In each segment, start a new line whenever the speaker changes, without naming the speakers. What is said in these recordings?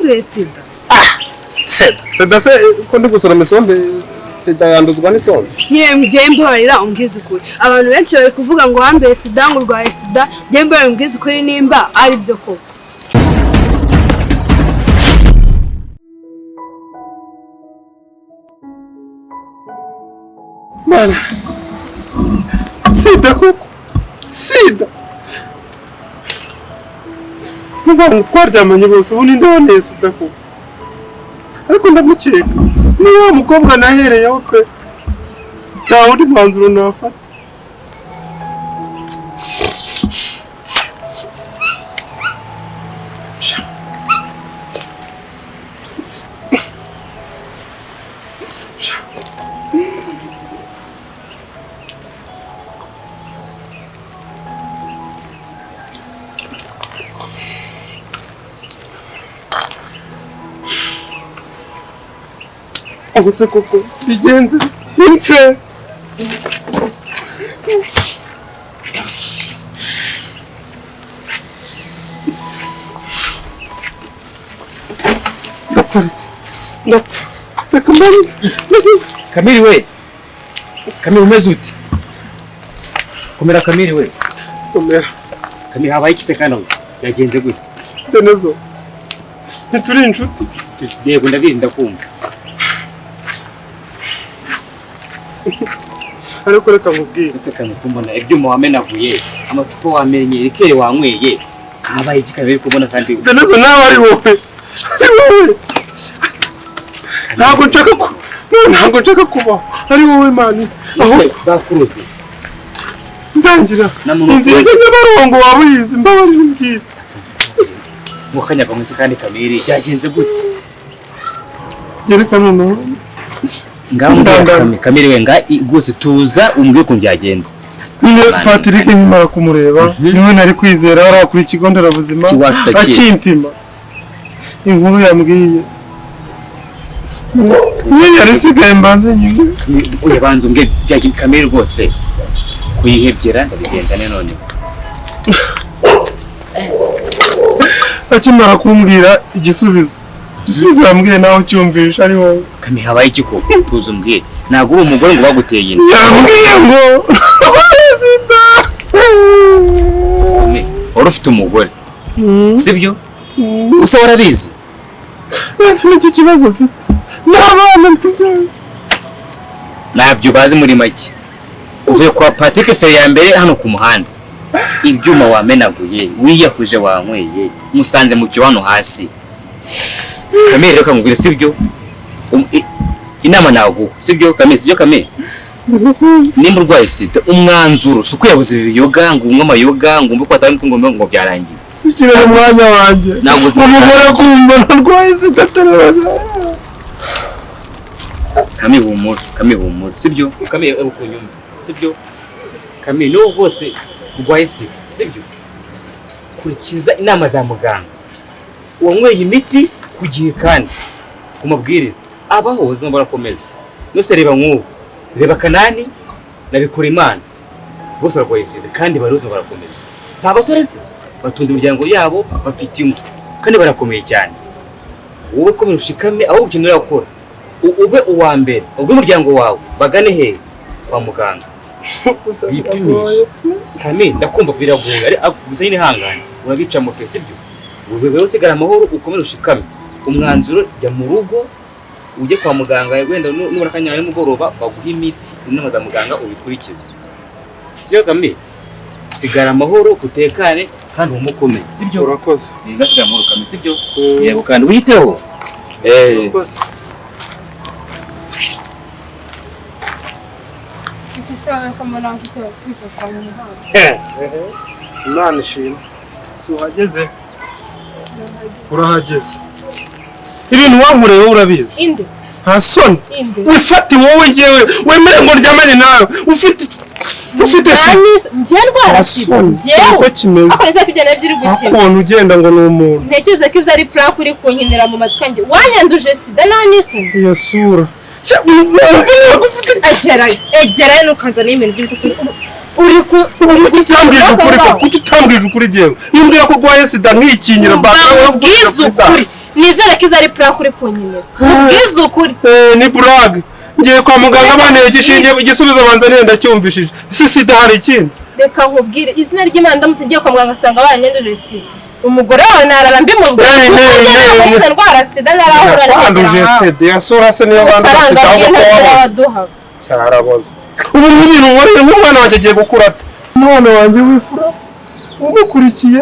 Wanduye sida?
Sida, sida se ko ndi gusoroma isombe, sida yanduzwa n'isombe?
Yewe, njyewe mbabarira umbwize ukuri. Abantu benshi bari kuvuga ngo wanduye sida, ngo urwaye sida. Njyewe mbabarira umbwize ukuri nimba ari byo koko.
Mana, sida koko, sida! Mu bantu twaryamanye bose, ubu ninde wanteye sida koko? Ariko ndamukeka, ni wa mukobwa nahereyeho pe, nta wundi mwanzuro nafata. Ubu se koko bigenze mpfe? Ndapfa, ndapfa, reka mbanze maze.
Kamili we, Kamili, umeze ute? Komera Kamili we.
Komera.
Kamili, habaye iki se kandi aho? Byagenze gute?
Denezo, ntituri inshuti?
Yego, ndabizi, ndakumva.
Ariko reka nkubwire.
Ese Kamili, kumbona ibyuma wamenaguye, amacupa wamennye, liqueur wanyweye, habaye iki Kamili, kubona kandi?
Denezo, nawe ari wowe, ari wowe, ntabwo nshaka ku no, ntabwo nshaka kubaho ari wowe man. Aho
Ese bakuruze?
Ndangira.
Namuntu.
Inzira igeze barongo waba uyizi, mbabarira umbwire.
Mukanya kamwe se kandi Kamili, byagenze gute?
Gereka noneho.
Ngaho mbwira.
Ndangara.
Kamili, Kamili we, nga rwose tuza umbwire ukuntu byagenze.
Nyine Patrick nkimara kumureba, niwe nari kwizera, hariya kuri ikigo nderabuzima.
Iwacu ndakizi.
Akimpima, inkuru yambwiye niyo yari isigaye, mbanze nyine.
Oya, banza umbwire byagenze Kamili, rwose kuyihebyera ndabigenza ne none.
Akimara kumbwira igisubizo, igisubizo yambwiye nawe ucyumvisha ari wowe.
Kamili, habaye iki koko? Tuza umbwire, ntabwo uri umugore ngo baguteye inda.
Yambwiye ngo urwaye sida.
Kamili, wari ufite umugore, sibyo? Gusa warabizi?
Ntacyo, nicyo kibazo mfite, n'abana mfite.
Ntabyo bazi. Muri make, uvuye kwa Patrick feri ya mbere hano ku muhanda, ibyuma wamenaguye, wiyahuje, wanyweye, musanze mu cyo hano hasi. Kamili, reka nkubwire, sibyo? Inama naguha, sibyo Kamili? Sibyo Kamili? Nimba urwaye sida, umwanzuro si ukwiyabuza ibiyoga, ngo unywe amayoga, ngo umve ko watanga, ngo byarangiye.
Ushyire mu mwanya wanjye.
Ntabwo ubuzima
Umugore kumva narwaye sida atarabona.
Kamili, humura. Kamili, humura, sibyo? Kamili, ukunyumva, sibyo? Kamili, n'ubu bwose urwaye sida, sibyo, kurikiza inama za muganga, wanyweye imiti ku gihe kandi ku mabwiriza, abaho ubuzima burakomeza. Nose reba nk'ubu, reba Kanani na Bikorimana, bose barwaye sida kandi bari ubuzima barakomeza. Si abasore se batunze imiryango yabo, bafite ingo kandi barakomeye cyane. Wowe komera ushikame, aho ukenera gukora ube uwa mbere, ubwo umuryango wawe bagane hehe? Kwa muganga bipimishe. Kame, ndakumva biragoye, ariko gusa nyine ihangane, urabicamo pe, sibyo? Wowe wewe usigara amahoro, ukomere ushikame. Umwanzuro, jya mu rugo, ujye kwa muganga, wenda nubona akanya nimugoroba baguhe imiti, inama za muganga ubikurikize, sibyo Kame? Sigara amahoro, utekane kandi umukomeye, sibyo?
Urakoze.
Ngasigara amahoro Kame, sibyo? Yego, kandi witeho.
Urakoze.
Ese ko mbona mfite kwifata mu muhanda?
Imana ishimwe, si uhageze? Urahageze. Ibintu wankoreye wowe urabizi.
Inde?
Nta soni.
Inde?
Wifate wowe, njyewe wemere ngo ndyamane nawe ufite sida?
Njye ndwara sida?
Nta soni.
Njyewe?
Uko kimeze.
Ariko nizere ko ibyo nabyo uri gukina.
Ukuntu ugenda ngo ni umuntu.
Ntekereza ko izo ari prank uri kunkinira mu matwi yanjye. Wanyanduje sida nta n'isoni?
Iyo sura. Wumva ufite
Egerayo, egerayo, ntukanzanire ibintu by'ibitutsi uri ku uri
Kuki utambwije ukuri ko? Kuki utambwije ukuri? Jyewe nimbwira ko urwaye sida nkikingira.
Mbabwize ukuri.
Nizere ko izari prank uri kunyimira. Ubwiza ukuri.
Ni prank. Ngiye kwa muganga banteye igishinge igisubizo banzaniye ndacyumvishije. Si sida hari ikindi.
Reka nkubwire izina ry'Imana ndamutse ngiye kwa muganga asanga baranyanduje sida. Umugore wawe narara mbimubwira. Kuko ndwara sida narahura na
banduje sida yasura se niyo banduje sida ahubwo cyaraboze. Ubu n'ibintu nkoreye nk'umwana wanjye agiye gukura ate? Umwana wanjye w'imfura umukurikiye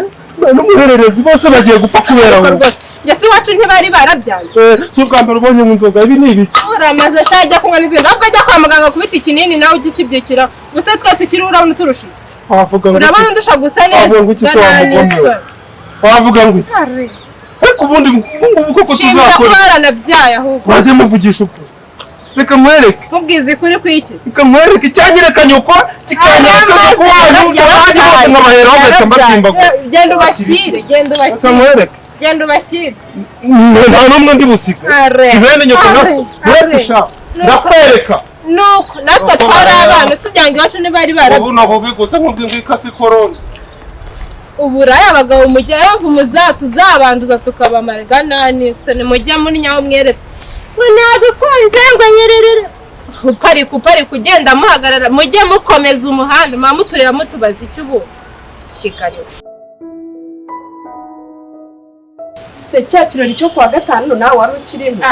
n'umuhererezi bose bagiye gupfa kubera wowe.
Njye si iwacu ntibari barabyaye.
Si ubwa mbere ubonye mu nzoga ibi ni ibiki?
Uramaze sha ajya kunywa n'izindi ahubwo ajya kwa muganga kubita ikinini nawe ujye ukibyukira. Gusa twe tukiri urabona uturushije.
Wavuga ngo
urabona undusha gusa neza.
Wavuga ngo iki se wa mugome we? Wavuga ngo iki? Ariko ubundi ubu koko
Shimira
tuzakora.
kuba waranabyaye ahubwo.
Wajya muvugisha ukuri. Reka nkwereke.
Mubwize ukuri kw'iki?
Reka nkwereke icyanyereka nyoko kikanyereka nyoko wanyu abandi bose nkabaheraho ngahita mbatsimbagura.
Genda ubashyire, genda
Reka
ubashyire.
nkwereke.
Genda ubashyire.
Nta n'umwe ndi busige. Si bene nyoko na so. Uretse sha. Ndakwereka.
Nuko natwe twari abana si ngo iwacu ntibari barabyaye.
Ubu nakubwira nkubwira ngo ikase korona.
Uburaya abagabo mujyayo tuzabanduza tukabamara nani se nimujya muri nyaho mweretse ngo nagukunze ngo nyererere uparika ugenda muhagarara mujye mukomeza umuhanda muba mutureba mutubaza icyo ubu Kigali.
Se cya kirori cyo kuwa gatanu nawe wari ukirimo.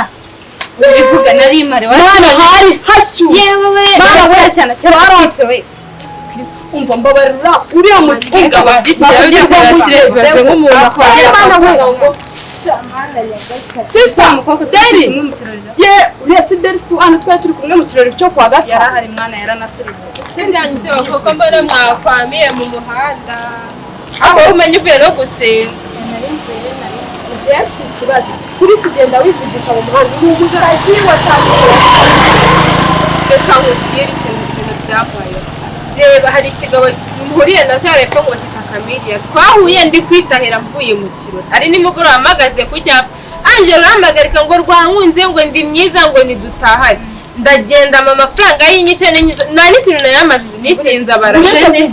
Ubivuga nari mare
Mwana hari hashyushye.
Yewe
Mwana we
cyane cyaratwitse we.
Umva mbabarira uriya mutunga ye uriya si Deri tu hano twari turi kumwe mu kirori cyo kuwa gatanu.
Yarahari mwana yaranasiriwe.
Sindanyise bakoko mbona mwakwamiye mu muhanda. Aho umenye uvuye no gusenga.
Njye mfite ikibazo kuri kugenda wivugisha mu muhanda ni umusazi watangiye.
Reka nkubwire ikintu byabayeho. Reba hari ikigabo mpuriye na cyo hepfo ngo kita Kamiliya twahuye ndi kwitahira mvuye mu kirori ari nimugoroba mpagaze ku cyapa Angela arahamagarika ngo rwankunze ngo ndi mwiza ngo nidutahane ndagenda mama amafaranga y'inyice n'inyizo nta n'ikintu nayamajije nishinze abarashe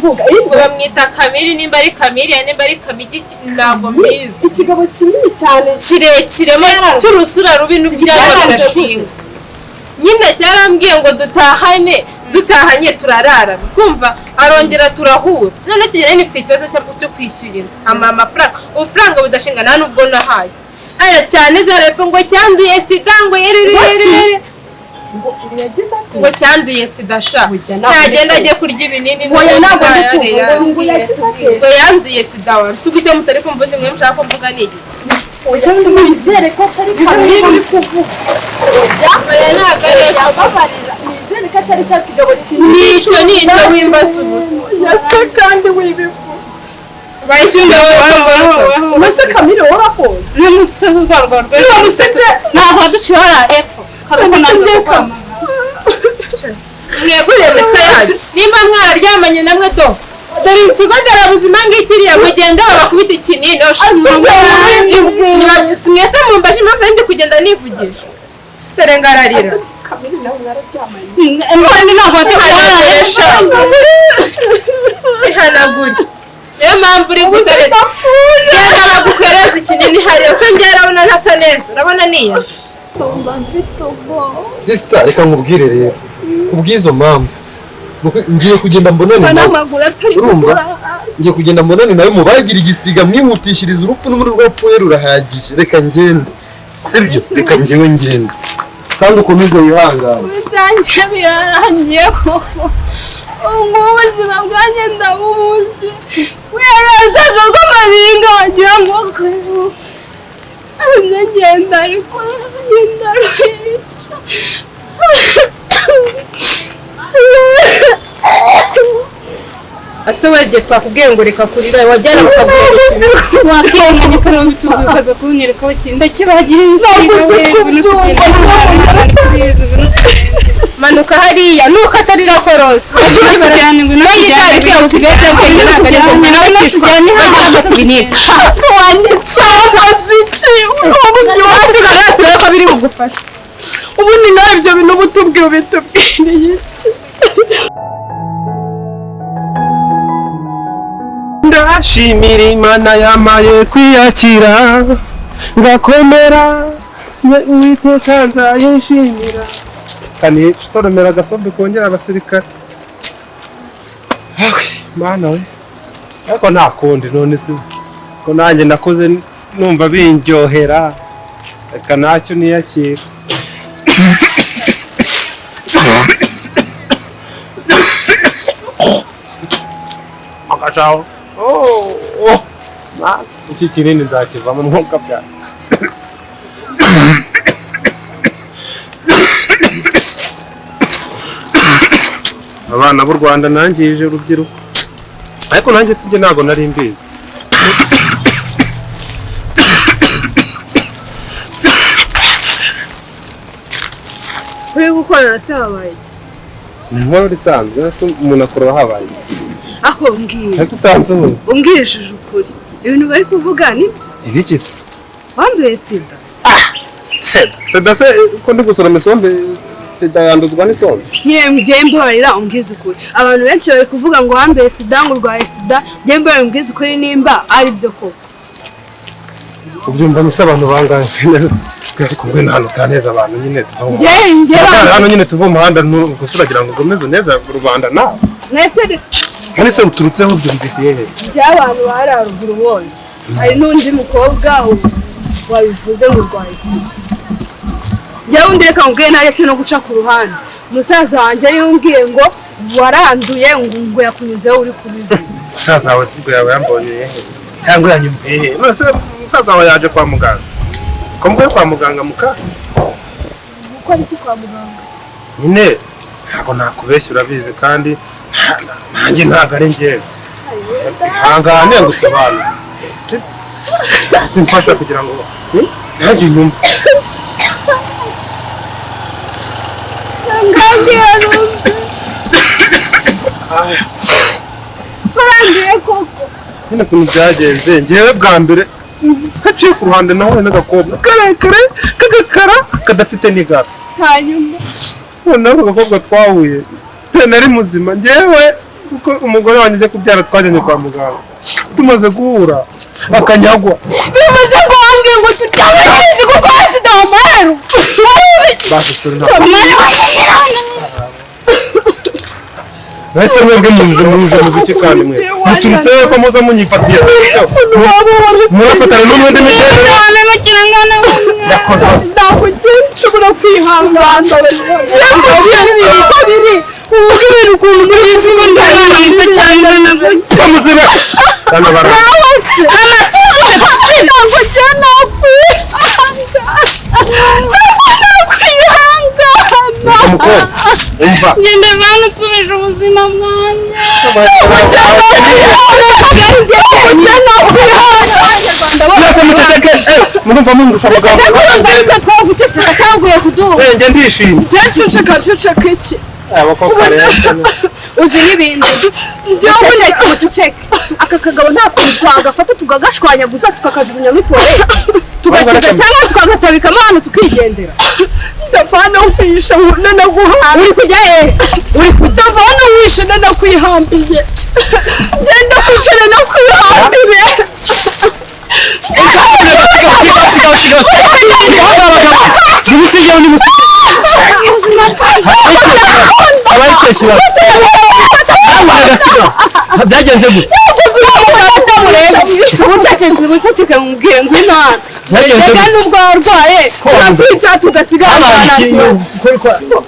ngo bamwita Kamili nimba ari Kamiliya nimba ari Kamigi ntabwo mbizi.
Ikigabo kinini cyane
kirekiremo cy'urusura rubi n'ubwanwa bidashinga nyine cyarambwiye ngo dutahanye turarara kumva arongera turahura none kigera nifite ikibazo cyo kwishyura inzu amafaranga ubufaranga budashinga nta nubwo nahashye aya cyane zarepfo ngo cyanduye sida ngo yerererere ngo cyanduye sida sha ntagenda ajye kurya ibinini ngo yanduye sida wa si icyo mutari kumva undi mwe mushaka kumvuga ni igiki.
Nizere ko atari Kamili uri kuvuga. Nizere ko atari cya kigabo kinini.
Nicyo nicyo wimbaza ubusa.
Yase kandi wibivuga.
Bayishyura
Mbese Kamili warakoze.
N'umusozi urwarwa rwose. Ntabwo waduciye hariya hepfo.
Mwegurire imitwe yanyu. Nimba mwararyamanye namwe do. Dore ikigo nderabuzima ngikiriya mugende babakubita ikinini. Mwese mumbaje impamvu ndi kugenda nivugisha. Dore ngararira.
Kamili nawe mwararyamanye.
Ihanagure. Niyo mpamvu uri gusoreza. Genda baguhereza ikinini hariya. Usa njye urabona ntasa neza. Urabona niya.
Sister reka nkubwire rero. Kubw'izo mpamvu ngiye kugenda mbonane nawe. Urumva? Ngiye kugenda mbonane nawe mubagira igisiga mwihutishiriza urupfu n'umuri rwapfuye rurahagije. Reka ngende. Sibyo? Reka ngewe ngende. Kandi ukomeze wihangane.
Ibyanjye birarangiye koko. Ubu ubuzima bwanjye ndabubuze. Werasaza rw'amabinga wagira ngo ngenda ariko ngenda rwica.
Ase wagiye twakubwiye ngo reka kurira wajyana bakaguhereza.
Wakinganya ko n'utubukaza kunyereka bakinda kibagira ibisiga we.
Manuka hariya nuko atarira korosa.
Ubundi nawe ibyo bintu ubutubwiye ubitubwiriye iki?
Ndashimira Imana yamaye kwiyakira. Ngakomera Uwiteka nzayishimira. Kani soromera agasombe kongera abasirikare. Mana we, ariko nta kundi none se ko nanjye nakoze numva bindyohera, reka ntacyo niyakira. Akacaho iki kinini nzakivamo umwuka bya abana b'u Rwanda nangije urubyiruko, ariko nanjye sijye ntago nari mbizi.
Uri gukorera se habaye iki?
Ni inkuru isanzwe, se umuntu akorera habaye iki?
Ako mbwira.
Ariko utanze ubu.
Umbwirishije ukuri. Ibintu bari kuvuga nibyo?
Ibiki se?
Wanduye sida.
Ah, sida. Sida se ko ndi gusoroma isombe, sida yanduzwa n'isombe?
Njye mbabarira umbwize ukuri. Abantu benshi bari kuvuga ngo wanduye sida, ngo urwaye sida. Njye mbabarira umbwize ukuri nimba ari byo koko.
Ubyumva nise abantu bangahe? Twese kumwe nta utaneza abantu nyine tuva mu.
Njye
hano nyine tuva mu muhanda gusuragira ngo ugomeze neza rubanda nawe.
Mwese
kandi se uturutseho byumvise hehe?
Njye abantu bari haruguru bose. Hari n'undi mukobwa wabivuze ngo urwaye sida. Njyewe undi reka nkubwire ntaretse no guca ku ruhande. Musaza wanjye yambwiye ngo waranduye ngo yakunyuzeho uri kubivuga.
Musaza wawe sibwo yawe yambonye hehe? Cyangwa yanyumviye hehe? None se musaza wawe yaje kwa muganga? Ko mvuye kwa muganga muka?
Gukora iki kwa muganga?
Nyine ntabwo nakubeshya urabizi kandi nanjye ntabwo ari njyewe. Ihangane ngusobanure. Simfasha kugira ngo nanjye unyumve.
Waranduye koko.
Nyine ukuntu byagenze njyewe bwa mbere haciye ku ruhande nahuye n'agakobwa karekare k'agakara kadafite n'igara.
Hanyuma
noneho ako gakobwa twahuye pe nari muzima njyewe kuko umugore wanjye ajya kubyara twajyanye kwa muganga tumaze guhura akanyagwa.
Bivuze ko wambwiye ngo tutabazi kuko sida wamara.
Nahise mwebwe muze mu biki kandi mwe muturutse ko muza munyifatiye murafatana n'ubundi migendere yakoze
nshobora kwihangana biri ubwira ukuntu muri isi
muzibe hano bara umva
ngende bana nsubije ubuzima bwanjye.
Mwese muceceke murumva mundusha amagambo.
Twaguceceka cyangwa kuduha.
Njye ndishimye.
Nceceka iki? Uzi n'ibindi. Uceceke. Aka kagabo nta kuntu twagafata tugagashwanyaguza tukakajugunya muri tuwarete. Tugasiga cyangwa tukagatabikamo hano tukigendera. Ndavana nkwisha nanaguhambiye. Uri kujya he? Uri kujya. Ndavana nkwisha nanakwihambiye. Ngenda kwicara nakwihambire.
Byagenze gute?
Buceceke mubwire ngwino hano. Reka nubwo warwaye turakwica tugasiga abana.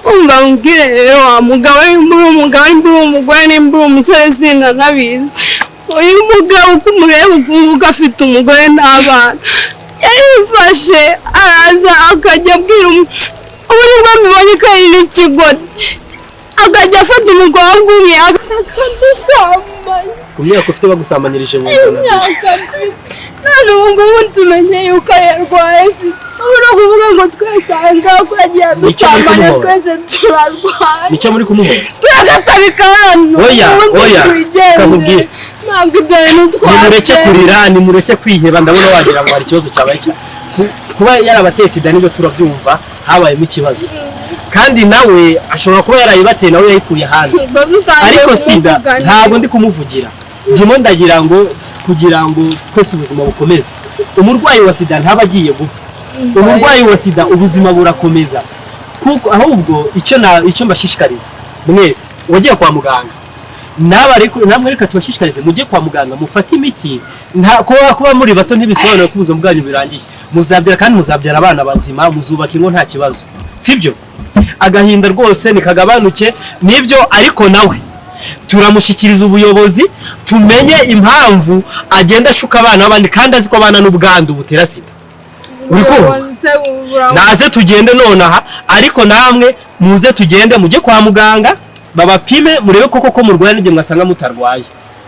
Umva mubwire rero wa mugabo nimba uri umugabo nimba uri umugore nimba uri umusore sinanabizi. Uyu mugabo uko umureba ukunguka afite umugore n'abana. Yarifashe araza akajya abwira ubu nibwo mbibonye ko ari n'ikigoryi. Akajya afata umukobwa umwe akadusambanya.
Ku myaka ufite bagusambanyirije mu Rwanda?
Imyaka mfite none ubu ngubu tumenye yuko yarwaye sida. Ubu ni ukuvuga ngo twese aha ngaha ko yagiye adusambanya twese turarwaye.
Nicyo muri kumuhora?
Turagatabika hano.
Oya, oya, kakubwira.
Ntabwo ibyo bintu twatse.
Nimureke kurira, nimureke kwiheba, ndabona wagira ngo hari ikibazo cyabaye. Kuba yarabateye sida nibyo turabyumva, habayemo ikibazo. Kandi nawe ashobora kuba yarayibateye nawe yayikuye ahandi. Ariko sida ntabwo ndi kumuvugira. Ndimo ndagira ngo kugira ngo twese ubuzima bukomeze. Umurwayi wa sida ntaba agiye gupfa. Umurwayi wa sida ubuzima burakomeza. Kuko ahubwo icyo mbashishikariza mwese wagiye kwa muganga, namwe reka tubashishikarize mujye kwa muganga mufate imiti. Nta kuba muri bato ntibisobanura ko ubuzima bwanyu birangiye. Muzabyara kandi muzabyara abana bazima, muzubaka ingo nta kibazo, sibyo? Agahinda rwose nikagabanuke nibyo, ariko nawe turamushyikiriza ubuyobozi tumenye impamvu agenda ashuka abana b'abandi kandi azi ko abana n'ubwandu butera sida. Uri kumva? Naze tugende nonaha, ariko namwe muze tugende mujye kwa muganga babapime murebe koko ko murwaye, n'igihe mwasanga mutarwaye,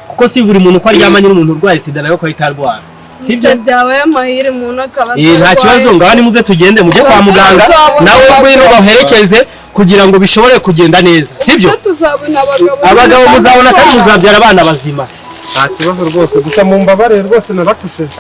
kuko si buri muntu uko aryamanye n'umuntu urwaye sida nawe ko ahita arwara, sibyo?
Byabaye amahire umuntu akaba
Nta kibazo, ngaho nimuze tugende mujye kwa muganga, nawe ngwino baherekeze kugira ngo bishobore kugenda neza, sibyo?
Tuzabona abagabo,
Abagabo muzabona kandi muzabyara abana bazima.
Nta kibazo rwose, gusa mumbabarire rwose narakusheje.